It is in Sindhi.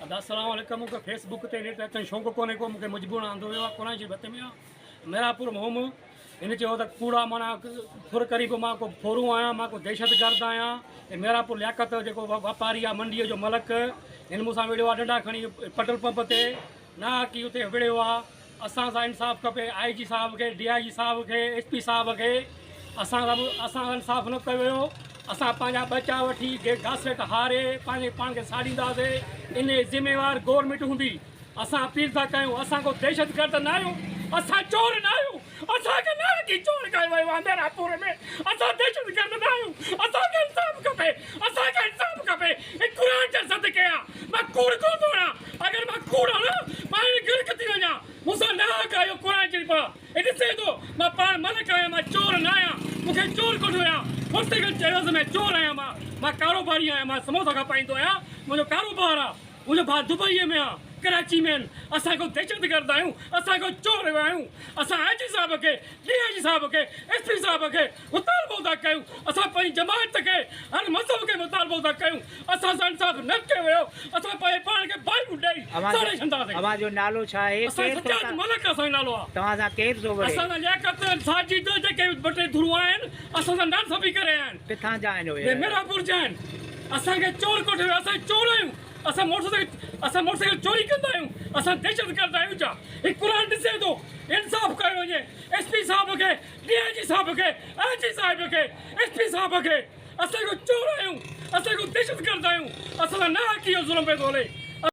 ادا السلام عليڪم مونکي فيس بڪ تي نيٽ اچڻ شوق ڪونهي ڪو مونکي مجبور آندو ويو آهي قرآن شريف هٿ ۾ آهي ميراپور ۾ هوم هن چيو ته ڪوڙا معنيٰ ڦر ڪري پيو مان ڪو ڦورو آهيان مان ڪو دهشت گرد آهيان ۽ ميراپور لياقت جيڪو واپاري آهي منڊيء جو ملڪ هن مون سان وڙهيو آهي ڏنڊا کڻي پيٽرول پمپ تي ناحقي اتي وڙهيو آ اسان سان انصاف کپي آئي جي صاحب کي ڊي I جي صاحب کي ايس پي صاحب کي اسان سان اسان سان انصاف نه ڪيو ويو اسان پنهنجا ٻچا وٺي گاسليٽ هاري پنهنجي پاڻ کي ساڙينداسي ان جي ذميوار گورنمينٽ هوندي اسان اپيل ٿا ڪيون اسان ڪو دهشت گرد نه آهيون اسان چور نه آهيون اسان کي ناحقي چور ڪيو ويو آهي ميراپور ۾ اسان دهشت گرد نه آهيون اسان کي انصاف کپي اسان کي انصاف کپي هي قرآن جي صدقي آ مان ڪوڙ ڪونه ٿو هڻان اگر مان ڪوڙ هڻان مان هن غرق ٿي وڃان مون سان ناحق آ اهو قرآن شريف آ هي ڏسي ٿو مان پاڻ ملڪ آهيان مان چور نه آهيان مون کي چور ڪوٺيو ويو آ موٽرسائيڪل چيوس ۾ چور آهيان مان مان ڪاروباري آهيان مان سموسا کپائيندو آهيان منهنجو ڪاروبار آ منهنجو ڀاء دبئيء ۾ آ، ڪراچي ۾ آهن، اسان ڪو دهشتگرد آهيون، اسان ڪو چور آهيون، اسان آء جي صاحب کي، ڊي I جي صاحب کي، ايس پي صاحب کي مطالبو ٿا ڪيون، اسان پنهنجي جماعت کي، هر مذهب کي مطالبو ٿا ڪيون، اسان سان انصاف نه ڪيو ويو، اسان پنهنجي پاڻ کي باهيون ڏئي ساڙي ڇڏنداسين. اوهان جو نالو ڇا آهي؟ اسان سجاد ملڪ اسان جو نالو آ. توهان سان ڪير ٿو وڙهي؟ اسان سان لياقت، ساجد جيڪي ٻه ٽي ڌرون آهن، اسان سان ناانصافي ڪري رهيا آهن. ڪٿان جا آهن اهي؟ ميرانپور جا آهن. اسان کي چور ڪوٺيو ويو، اسان چور آهيون. اسان موٽر سائيڪل اسان موٽر سائيڪل چوري ڪندا آهيون اسان دهشت گرد آهيون ڇا هي قرآن ڏسي ٿو انصاف ڪيو وڃي ايس پي صاحب کي ڊي I جي صاحب کي آء جي صاحب کي ايس پي صاحب کي اسان ڪو چور آهيون اسان ڪو دهشت گرد آهيون اسان سان ناحقي جو ظلم پيو ٿو هلي.